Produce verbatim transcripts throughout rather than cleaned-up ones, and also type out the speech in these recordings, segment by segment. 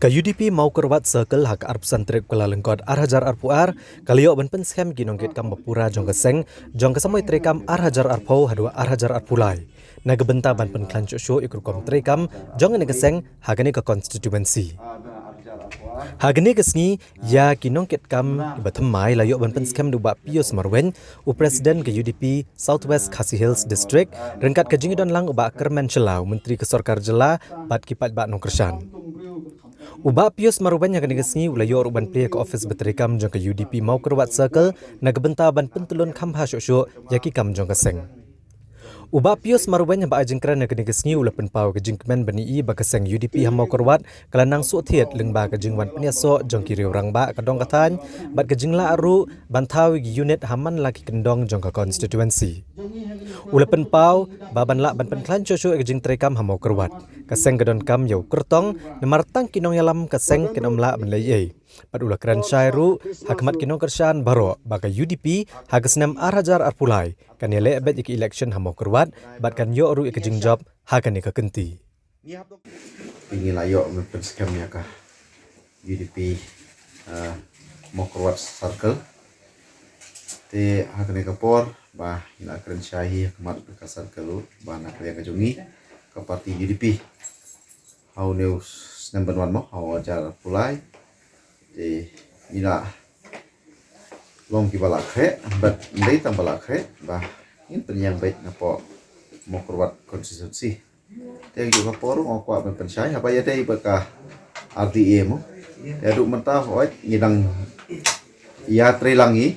Ka U D P Mawkyrwat Circle ha ka arphew san tarik Kyllalyngkot ar hajar arphew ar ka la ïoh ban pynskhem ki nongkitkam ba pura jong ka seng jong ka samoi treikam ar hajar arphew haduh ar hajar arphew lai na ka bynta ban pynkhlaiñ shuh shuh ïa ka rukom treikam jong kane ka seng ha kane ka constituency. Ha kane ka sngi ïa ki nongkitkam ba thymmai la ïoh ban pynskhem da u Bah Pius Marwein, u President ka U D P South West Khasi Hills District, ryngkat ka jingdon lang u Bah Kyrmen Shylla, u Myntri ka Sorkar Jylla, bad ki paidbah nongkyrshan. U Bah Pius Marwein ha kane ka sngi u la ïoh ruh ban plie ka office ba treikam jong ka U D P Mawkyrwat Circle na ka bynta ban pyntyllun kham bha shuh shuh ïa ki kam jong ka seng. U Bah Pius Marwein haba ai jingkren ha kane ka sngi u la pynpaw ka jingkmen ban ïohi ba ka seng U D P ha Mawkyrwat ka la nang suk thied lyngba ka jingwan pynïasoh jong ki riew rangbah ka dong ka thaiñ bad ka jinglah ruh ban thaw ïa ki unit ha man la ki kyndong jong ka constituency. U la pynpaw ba ban lah ban pynkhlaiñ shuh shuh ïa ka jingtreikam ha Mawkyrwat, ka seng ka donkam ïa u kyrtong namar tang ki nongïalam ka seng kin ym lah ban leh ei ei. Bad u la kren shai ruh ha khmat ki nongkyrshan baroh ba ka U D P ha ka snem ar hajar arphew lai kan ïaleh beit ïa ka election ha Mawkyrwat bad kan ïoh ruh ïa ka jingjop ha kane ka kynti. Ngi la ïoh ban pynskhem ïa ka U D P, ah, Mawkyrwat Circle. Te ha kane ka por ba ngi la kren shai hi ha khmat ka circle ruh ba na ka liang ka jong ngi ka party U D P ha une u snem ban wan mo ha u hajar arphew lai. Te ngi la long kiba la khreh bad ym dei tang ba la khreh ba ngin pynïeng beit napoh Mawkyrwat constituency. Te ïa ka por nga kwah ban pynshai haba ïadei bad ka R D A mo. Ïa haduh mynta hooid ngi dang ïatrei lang ngi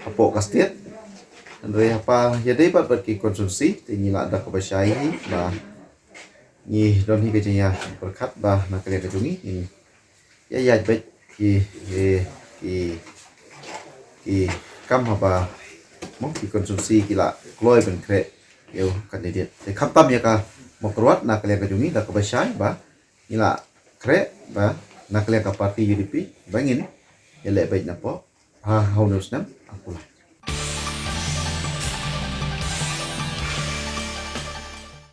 hapoh ka state. Hynrei haba ïadei bad bad ki constituency te ngi la da kaba shai hi ba ngi don hi ka jingïapyrkhat ba na ka liang ka jong ngi ngin ïa ïaid beit ki, ki, ki, ki kam haba mo ki constituency ki la kloi ban khreh ïa u candidate. Te khamtam ïa ka Mawkyrwat na ka liang ka jong ngi da kaba shai ba ngi la khreh ba na ka liang ka party U D P ba ngin ïaleh beit napoh ha ha une u snem arphew lai.